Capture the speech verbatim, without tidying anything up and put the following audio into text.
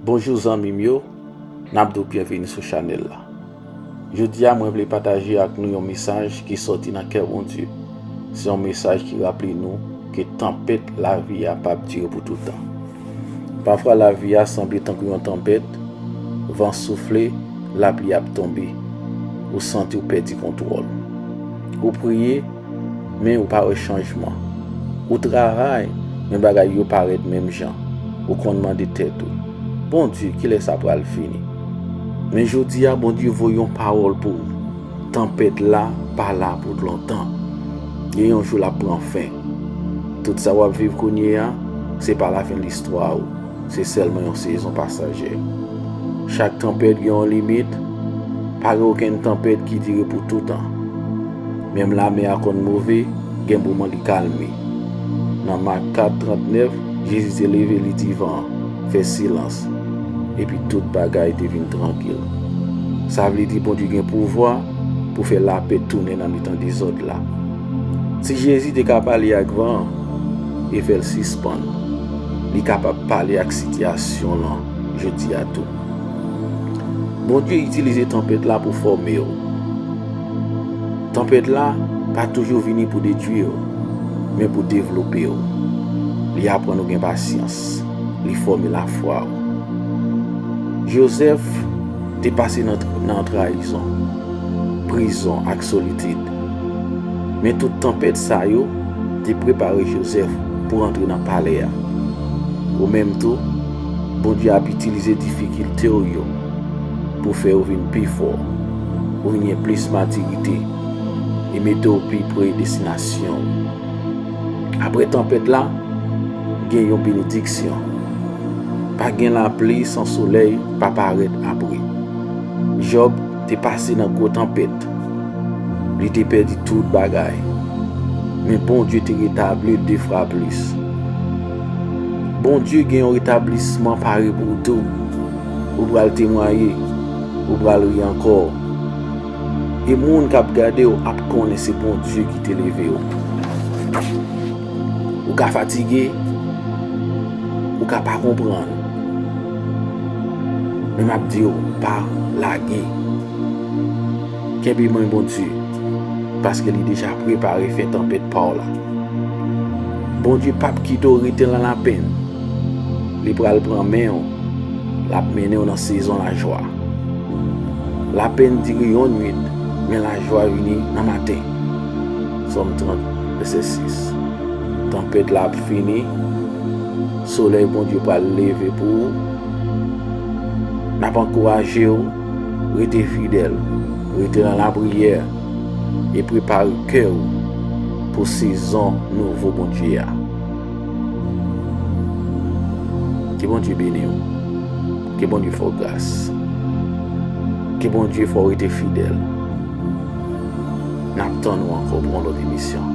Bonjou zanmi m yo, n ap di w byenveni sou chanèl la. Jodi a mwen vle pataje ak nou yon mesaj ki sòti nan kè Bondye. Se yon mesaj ki raple nou ke tanpèt lavi a p ap dire pou toutan. Pafwa lavi a sanble tankou yon tanpèt, van soufle, lapli ap tonbe. Ou santi w pèdi kontwòl. Ou priye, men ou pa wè chanjman. Ou travay, men bagay yo parèt menm jan. Ou konn mande tèt ou, "Bondye, kilè sa pral fini?" Men jodi a, Bondye voye yon pawòl pou ou. Tanpèt la pa la pou lontan. Gen yon jou l ap pran fen. Tout sa w ap viv kounye a, se pa lafen listwa ou. Se sèlman yon sezon pasajè. Chak tanpèt gen yon limit. Pa gen okenn tanpèt ki dire pou toutan. Menm lamè a konn move, gen moman li kalme. Nan Mak kat trannèf, Jezi te leve, li di van an, "Fè silans," epi tout bagay te vin trankil. Sa vle di Bondye gen pouvwa pou fè lapè tounen nan mitan dezòd la. Si Jezi te ka pale ak van an e fè l sispann, li kapab pale ak sitiyasyon w lan jodi a tou. Bondye itilize tanpèt la pou fòme w. Tanpèt la pa toujou vini pou detwi w, men pou devlope w. Li aprann ou gen pasyans. Li fòme lafwa w. Jozèf te pase nan, nan trayizon, prizon ak solitid. Men tout tanpèt sa yo te prepare Jozèf pou antre nan palè a. Ou menm tou, Bondye ap itilize difikilte w yo pou fè w vin pi fò, ou vin gen plis matirite e mete w pi pre destinasyon w. Apre tanpèt la, gen yon benediksyon. Pa gen lapli san solèy pa parèt apre. Jòb te pase nan gwo tanpèt. Li te pèdi tout bagay. Men Bondye te retabli l de fwa plis. Bondye gen yon retablisman pare pou ou tou. Ou pral temwaye. Ou pral ri ankò. E moun k ap gade w ap konnen se Bondye ki te leve w. Ou ka fatige, ou ka pa konprann. Men m ap di w, pa lage. Kenbe men Bondye, paske li deja prepare fen tanpèt pa w la. Bondye p ap kite w rete nan lapenn. Li pral pran men w, l ap mennen w nan sezon lajwa. Lapenn dire yon nuit, men lajwa vini nan maten. Sòm trant, vèsè sis. Tanpèt la ap fini, solèy Bondye pral leve pou ou. N ap ankouraje w, rete fidèl, rete nan lapriyè e prepare kè w pou sezon nouvo Bondye a. Ke Bondye beni w. Ke Bondye fè w gras. Ke Bondye fè w rete fidèl. N ap tann ou ankò pou yon lòt emisyon.